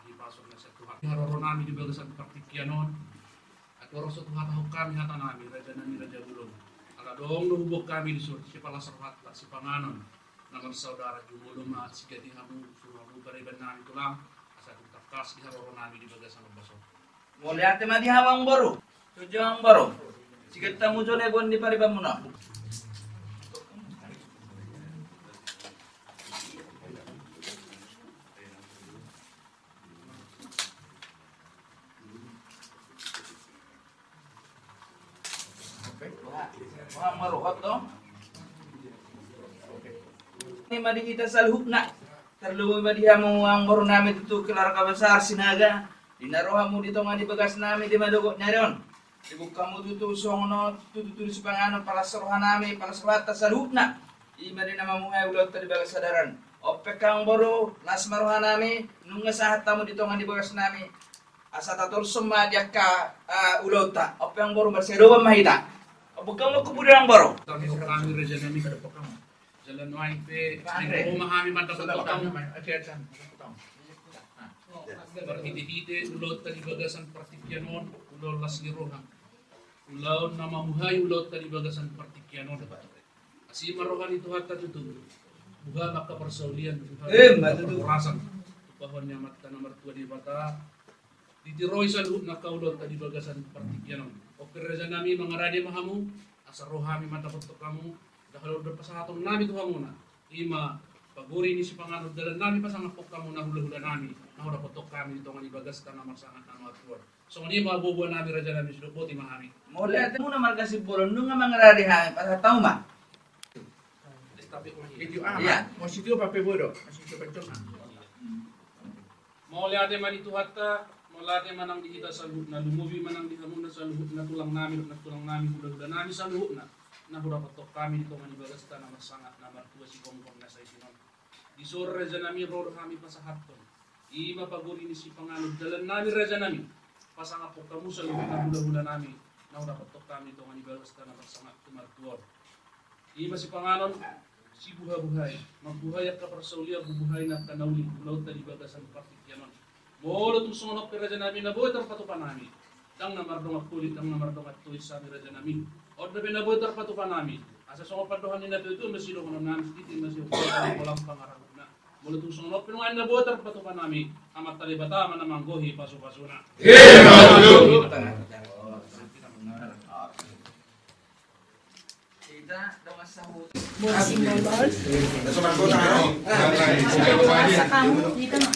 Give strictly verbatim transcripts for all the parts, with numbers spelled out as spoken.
Dipasuk na sian Tuhan. Haroro nami di bagasan partingkian on. Andorang so tuhatahon hami hata nami, raja nami, raja bolon. Ala adong do huboan hami dison, sipalas rohanta, sipanganon. Na marsaudara, jumolo ma sigati hamu, suru hamu pariban nami tulang, asa tung tangkas di haroro nami di bagasan ombas on. Mauliate ma di hamu amangboru. Tuju amangboru. Sigati hamu jolo boan ni paribanmuna. Wah, maruhot do. Nima di hita saluhutna. Tarlumobi ma di hamu amangboru nami tutu keluarga besar Sinaga. Di na ro hamu di tonga ni bagas nami di madogot ni ari on. Dibuka hamu tutu songon on, tutu tulis panganon, palas roha nami, palas rohanta saluhutna. Ima di na mamuhai ulaonta di bagas sadari on. On pe amangboru, las ma roha nami, nunga sahat hamu di tonga ni bagas nami. Asa tatorus ma di angka, eh, ulaonta. On pe amangboru, marsiadopan ma hita. Buka hamu kubu di amangboru. Kami, kami raja nami. Jala nuaeng pe, ro ma hami mandapot hamu. Marhitehite ulaonta di bagasan partingkian on, ulaon las ni roha. Ulaon na mamuhai ulaonta di bagasan partingkian on. Asi ma roha ni Tuhanta tutu. Buha ma angka parsaulian, buha ma angka parhorasan. Tupahon ni Amanta na martua Debata. Ditiroi saluhutna angka ulaonta di bagasan partingkian on. On pe raja nami, mangarade ma hamu, asa ro hami mandapothon hamu, ndang halu do pasahaton nami tu hamuna. Ima pagori ni sipanganon dalan nami, pasangaphon hamu na hulahula nami, na hudapothon hami di tonga ni bagasta na marsangap na martua on. Songon i ma boaboa nami, raja nami, sidok boti ma hami. Mauliate ma, marga Simbolon, nunga mangarade hami, pasahat hamu ma. Iya. Mauliate ma di Tuhanta, mauliate ma nang di hita saluhutna, lumobi ma nang di hamuna saluhutna, tulang nami, dohot nantulang nami, hulahula nami saluhutna, na hudapothon hami di tonga ni bagasta na marsangap na martua, sigomgom na saisi on. Dison raja nami, ro do hami pasahathon. Ima pagori ni sipanganon dalan nami, raja nami. Pasangaphon hamu saluhutna hulahula nami, na hudapothon hami di tonga ni bagasta na marsangap na martua on. Ima sipanganon, sibuhabuhai, mambuhai angka parsaulian, bubuhai angka na uli, ulaonta di bagasan partingkian on. Molo tung songon on pe raja nami na boi tarpatupa nami, ndang na mardongan holit, ndang na mardongan tois hami raja nami. On dope na boi tarpatupa nami, asa songon pandohan ni natuatua ma sidohonon nami, sititi ma sidohonon nami, holan pangarahutna. Molo tung songon on pe nuaeng na boi tarpatupa nami, Amanta Debata ma na manggohi pasupasuna. Boru Simbolon. Kamu,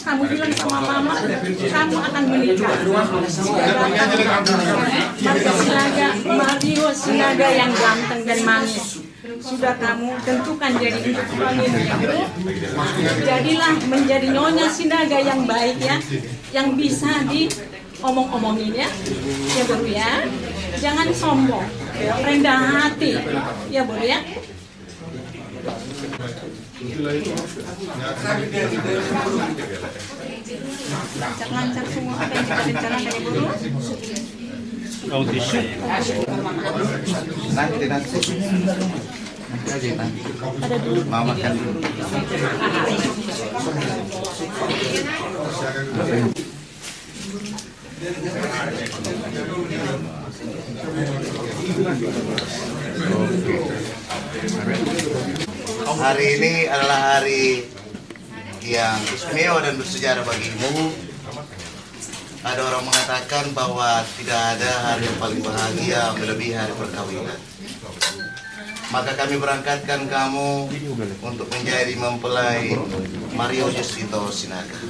kamu bilang sama mama, kamu akan menikah. Marga Sinaga, Mario Sinaga yang ganteng dan manis. Sudah kamu tentukan jadi suamimu, ya, Bro. Jadilah menjadi nyonya Sinaga yang baik, ya, yang bisa di omong-omongin, ya. Ya, Boru, ya. Jangan sombong. Rendah hati. Ya, Boru, ya. Lancar-lancar semua apa yang kita rencanakan, ya, Boru. Nanti, nanti. Nanti aja, nanti. Ada dulu. Mama kan. Hari ini adalah hari yang istimewa dan bersejarah bagimu. Ada orang mengatakan bahwa tidak ada hari yang paling bahagia melebihi hari perkawinan. Maka kami berangkatkan kamu untuk menjadi mempelai Mario Justito Sinaga.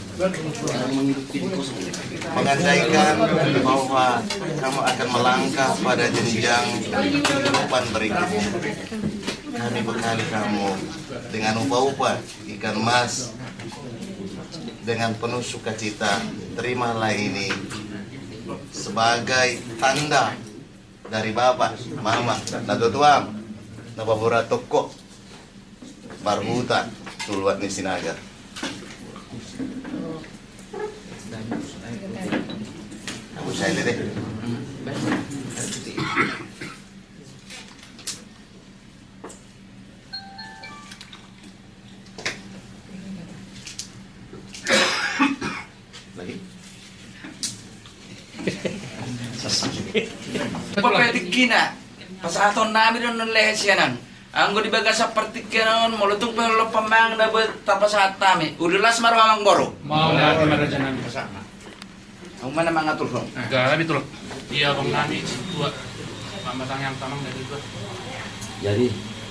Mengandaikan bahwa kamu akan melangkah pada jenjang kehidupan berikutnya, kami bekali kamu dengan upa-upa ikan mas. Dengan penuh sukacita, terimalah ini sebagai tanda dari bapa, mama, natuatuam, na paboa tongko marhuta tu luat ni Sinaga. Aku saya deh. Lagi? Papetikina. Pasahaton nami do annon lehet sian on. Anggo di bagasan partingkian on, molo tung pe olo pamang na boi tapasahat hami. Uli las ma roha, amang boru. Mauliate ma, raja nami. Pasahat ma. Ahu ma na mangaturhon. Gabe tulak. Ia, abang nami, tua. Mamatangiang tamang dari tua. Jadi,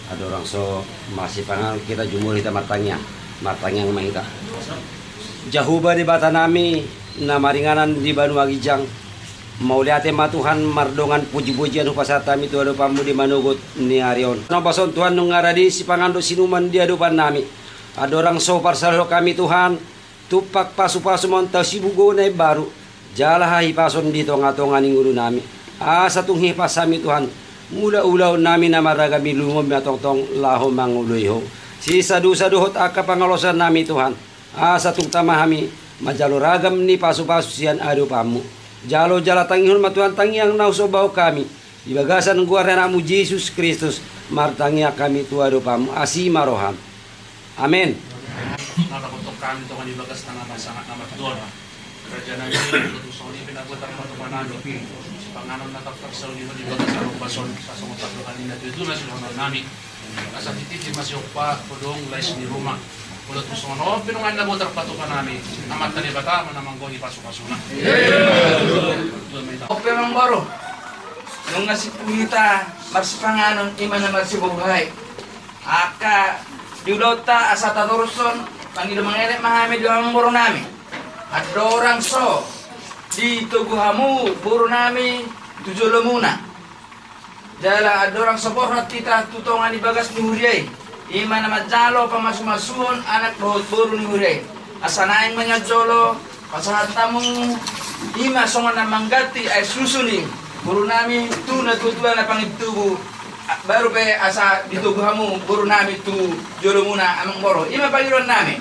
andorang so masipanganon hita, jumolo hita martangiang. Martangiang ma hita. Jahowa Debata nami, na maringanan di banua ginjang. Mauliate ma Tuhan, mardongan pujipujian hupasahat hami tu adopanmu di manogot ni ari on. Na bason Tuhan, nunga rade sipanganon dohot sinuman di adopan nami. Andorang so parsalelhon hami Tuhan, tumpak pasupasu ma on, tasibugohon na imbaru, jala hahipason di tongatonga ni ngolu nami. Asa tung hipas hami Tuhan, mangula ulaon nami na marragam i, lumobi ma tongtong laho mangoloi Ho. Sisadusaduhon angka pangalaosan nami Tuhan. Asa tung tama hami manjalo ragam ni pasupasu sian adopanmu. Jalo jala tangihon ma Tuhan tangiang na husombahon hami. Di bagasan goar ni Anakmu Jesus Kristus, martangiang hami tu adopanmu, asi ma roham. Amen. Na dapothon hami tongon di bagas tano na sangap na martua. Raja nami, tutu songon i pe na boi tarpatupa nami sipanganon na tarsaulihon di bagas arupa songon sasongon tarlukan ni natuatua na sidohonon nami. Asa titi ma siompa, godang, lais ni ruma. Molo tung songon on pe nunga na boi tarpatupa nami, Amanta Debata ma na manggohi pasupasuna. Ope, amang boru. Nunga sipulita marsipanganon, i ma na marsibohai. Angka di ulaonta asa tatorus on, mangido mangelek ma hami di amang boru nami. Andorang so ditogu hamu boru nami tu jolomuna. Jala andorang so borhat hita tu tonga ni bagas ni huria i, i ma na manjalo pamasumasuon anak dohot boru ni huria i. Asa naeng ma nian jolo pasahat hamu, i ma songon na mangganti air susu ni boru nami tu natuatua na pangintubu, a-, baru pe asa ditogu hamu boru nami tu jolomuna, amang boru. I ma pangidoan nami.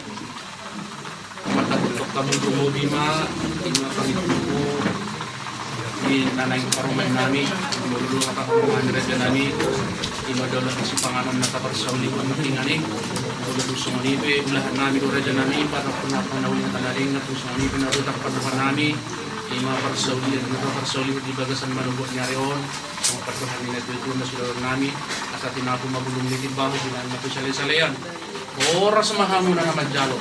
Mardapot hamu, lumobi ma, i ma pangintubu ni na naeng parumaen nami, molo do hata hamu, raja nami, i ma daulat ni sipanganon na taparsaulihon nangkiningan i. Molo tung songon i pe ulahan nami do, raja nami, pada puna puna uli na tanadengar, tung songon i pe na boi tarpatupa nami, i ma parsaulian na taparsaulihon di bagasan manogot ni ari on, songon pandohan ni natuatua na sidohonon nami, asa tinapu ma bulung ni timbaru, di na ma tu salesalean. Horas ma hamu na manjalo,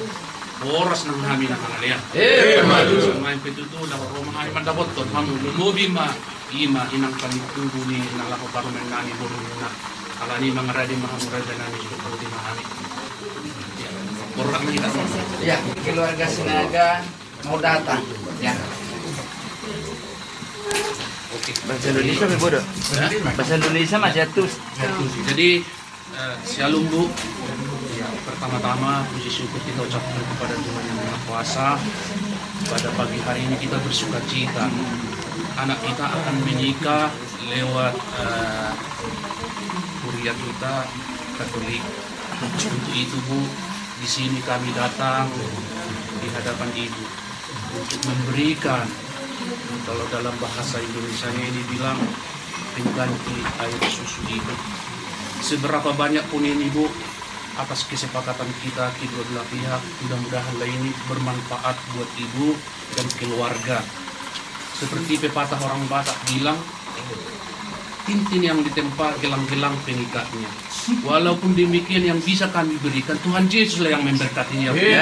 horas nang hami na mangalean. Emma tutu. Songon i pe tutu, dapot ro ma hami mandapothon hamu, lumobi ma, i ma inang pangintubu ni na laho parumaen nami borumuna. Alani i mangarade ma hamu, raja nami, suhut ma hami. Ya, borhat ma hita. Ya, keluarga Sinaga mau datang. Ya. Oke. Bahasa Indonesia, Ibu, do? Hah? Bahasa Indonesia masih atus. Jadi, Eh, shalom, Bu. Ya, pertama-tama puji syukur kita ucapkan kepada Tuhan Yang Maha Kuasa. Pada pagi hari ini kita bersuka cita. Anak kita akan menikah lewat, eh, kuria kita Katolik. Untuk itu, Bu, di sini kami datang di hadapan Ibu untuk memberikan, kalau dalam bahasa Indonesianya ini bilang, pengganti air susu ibu. Seberapa banyak pun ini, Bu, atas kesepakatan kita kedua belah pihak, mudah-mudahanlah ini bermanfaat buat Ibu dan keluarga. Seperti pepatah orang Batak bilang, tintin yang ditempa, gelang-gelang pengikatnya. Walaupun demikian, yang bisa kami berikan, Tuhan Yesuslah yang memberkatinya. Amin.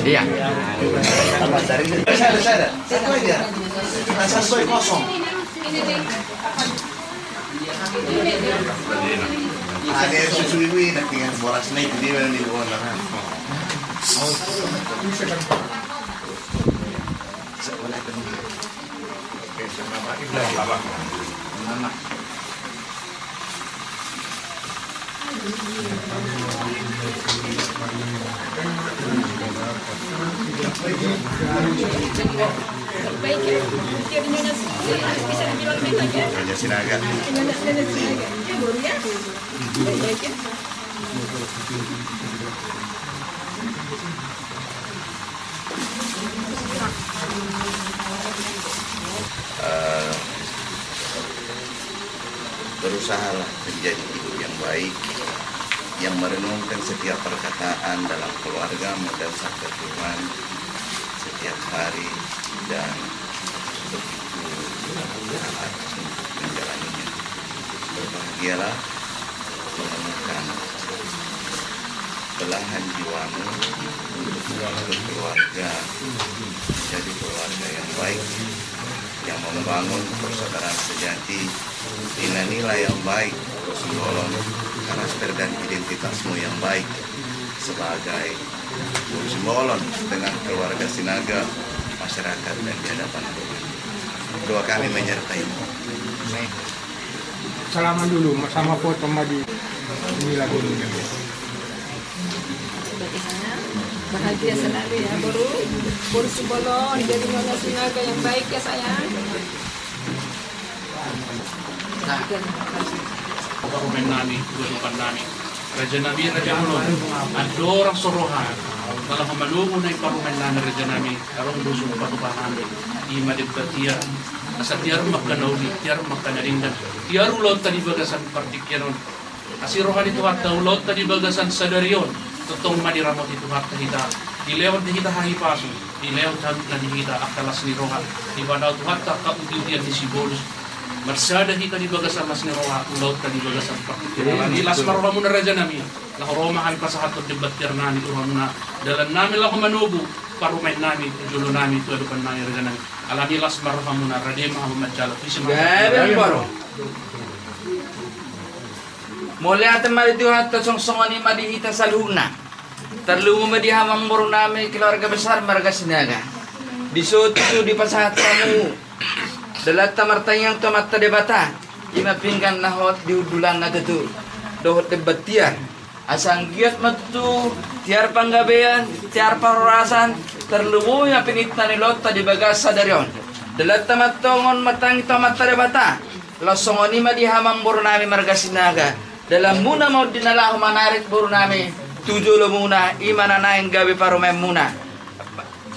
Iya. Ada yang susu ibu ini, tinggal boras naik, dia yang di bawah. Eh, berusahalah menjadi ibu yang baik, yang merenungkan setiap perkataan dalam keluargamu dan sabda Tuhan setiap hari, dan begitu taat untuk menjalaninya. Berbahagialah menemukan belahan jiwamu untuk membangun keluarga menjadi keluarga yang baik, yang membangun persaudaraan sejati, nilai-nilai yang baik, Boru Simbolon, karakter dan identitasmu yang baik sebagai Boru Simbolon dengan keluarga Sinaga, masyarakat, dan di hadapan Tuhan. Doa kami menyertaimu. Salaman dulu, sama foto ma di ini lagi. Bahagia selalu ya, Boru. Boru Simbolon, jadi nona Sinaga yang baik ya, sayang. Parumaen nami, dua dopan nami. Raja nami, raja bolon. Andorang so roha, kalau manogu nai parumaen nami, raja nami, adong do sumpa tu pahanami. Ima demban tiar. Asa tiar ma angka na uli, tiar ma angka na denggan. Tiar ulaonta di bagasan partingkian on. Asi roha ni Tuhanta ulaonta di bagasan sadari on, tongtong ma diramoti Tuhanta hita, dilehon di hita hahipason, dilehon hami na di hita angka las ni roha, dipatau Tuhanta angka uti-utian ni sibolis. Marsada hita di bagasan las ni roha, ulaonta di bagasan partingkian. Alani las ma rohamuna raja nami, laho ro ma hami pasahathon demban tiar nami tu rohamuna, dalan nami laho manogu parumaen nami, tu jolo nami, tu adopan nami raja nami. Alani las ma rohamuna, rade ma hamu manjalo, isi ma. Gabe, Boru. Mauliate ma di Tuhanta, songon i ma di hita saluhutna. Tarlumobi ma di hamu amangboru nami keluarga besar marga Sinaga. Dison tutu dipasahat hamu dalanta martangiang tu Amanta Debata. Ima pinggan na hot di hundulanna tutu dohot demban tiar. Asa anggiat ma tutu tiar panggabean, tiar parhorasan, tarlumobi ma pinitna ni ulaonta di bagasan sadari on. Dalanta mantongon martangi tu Amanta Debata. Laos songon i ma di hamu amangboru nami marga Sinaga. Dalanmuna ma on di na laho manarik boru nami tu jolomuna, ima na naeng gabe parumaenmuna.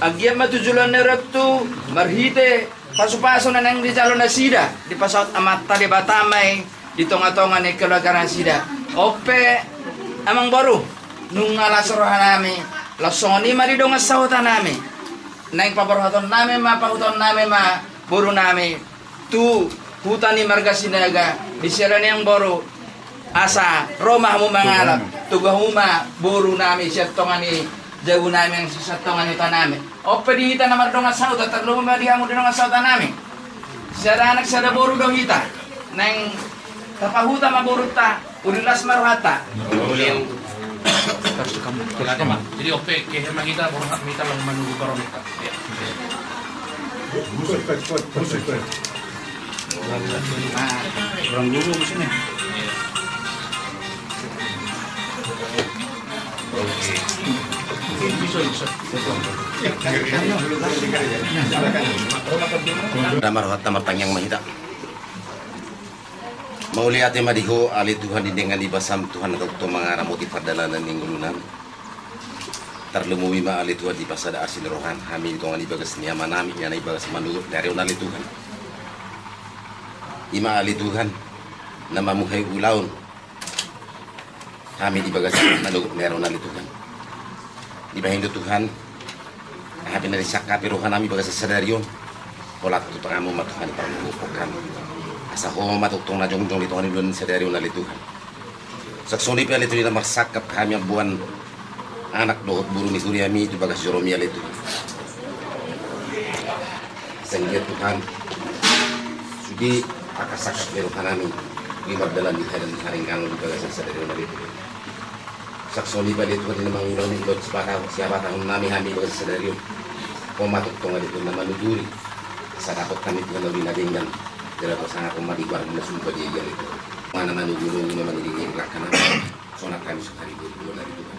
Anggiat ma tu joloan ni ari on tu marhite pasu-pasu na naeng dijalo nasida, dipasaut Amanta Debata ma i di tonga-tonga ni keluarga nasida. On pe amangboru, nunga las roha nami, laos songon i ma di dongan sahuta nami. Naeng paborhaton nami ma, pahuton nami ma boru nami tu huta ni marga Sinaga, di siala ni amangboru, asa ro ma hamu mangalap, togu hamu ma boru nami sian tonga ni jabu nami, sian tonga ni huta nami. On pe di hita na mardongan sahuta, tarlumobi ma di hamu di dongan sahuta nami. Sada anak sada boru do hita. Naeng tapahuta ma borunta. Uli las ma rohanta. Jadi on pe kehe ma hita, borhat ma hita laho manogu parumaenta. Kurang dulu di sini. Nama rohanta martangiang ma hita. Mauliate ma di Ho ale Tuhan di denggan ni basam, Tuhan na tongtong mangaramoti pardalanan ni ngolunami. Tarlumobi ma ale Tuhan dipasada asi ni roham hami di tonga ni bagas ni amanami, ia na di bagas manogot ni ari on ale Tuhan. Ima ale Tuhan na mamuhai ulaon hami di bagas manogot ni ari on ale Tuhan. Dibahen do Tuhan, aha pe na disangkapi rohanami bagasan sadari on, holan tu tanganmu ma Tuhan dipargogoi hami. Asa Ho ma tongtong na jongjong di tonga ni ulaon sadari on ale Tuhan. Songon i pe ale Tuhan na marsangkap hami mamboan anak dohot boru ni huriami tu bagas joromi ale Tuhan. Sanggiat Tuhan, sude angka sangkap ni rohanami, i mardalan di hadan haringkangon di bagasan sadari on ale Tuhan. Songon i pe ale Tuhan na mangulahon ulaon sihabatahononnami hami bagasan sadari on. Ho ma tongtong ale Tuhan na manuturi. Asa dapot hami Tuhan na uli na denggan. Jala pasangapon ma di goarmu na sumba dia ale Tuhan. Mana manogu-nogu na mangiring-iring langkanami. Sonang hami sonari boru ale Tuhan.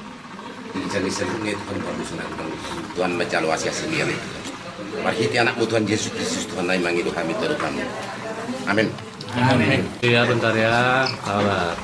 Di jani saluhutna Tuhan parmusana Tuhan. Tuhan manjalo asi-asi ni ale Tuhan. Marhite anakmu Tuhan Jesus Kristus Tuhan nami mangido hami tu adopanmu. Amen. Amen. Iya bentar ya. Sabar.